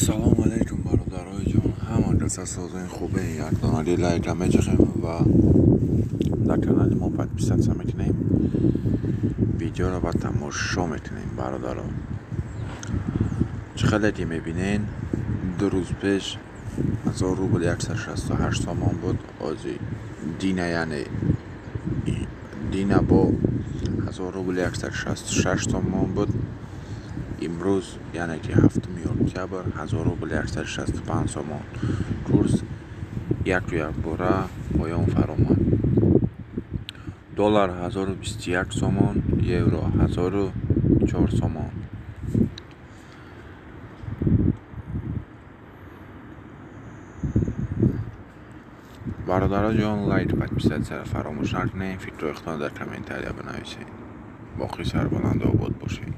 Ассалому алайкум, бародарои ҷон, ҳама каса созои хубе. Якдонаги лайка мечахем ва дар канали мо подписаться мекунем, видеоро ба тамошо мекунем. Бародаро, чӣ хеле ки мебинен, 2 рӯз пеш 1000 рубл 168 сомон буд. Ози дина, яъне дина, бо 1000 рубл 166 сомон буд. Имрӯз, яъне ки 7-уми октябр, 1000 рубл 165 сомон. Курс яку якбора поён фаромад. Доллар 1021 сомон, евро 1004 сомон. Бародаро ҷон, лайк, подписаться ро фаромӯш накунед, фикрҳои худро дар комментария бинависед. Боқӣ сарбаланду обод бошед.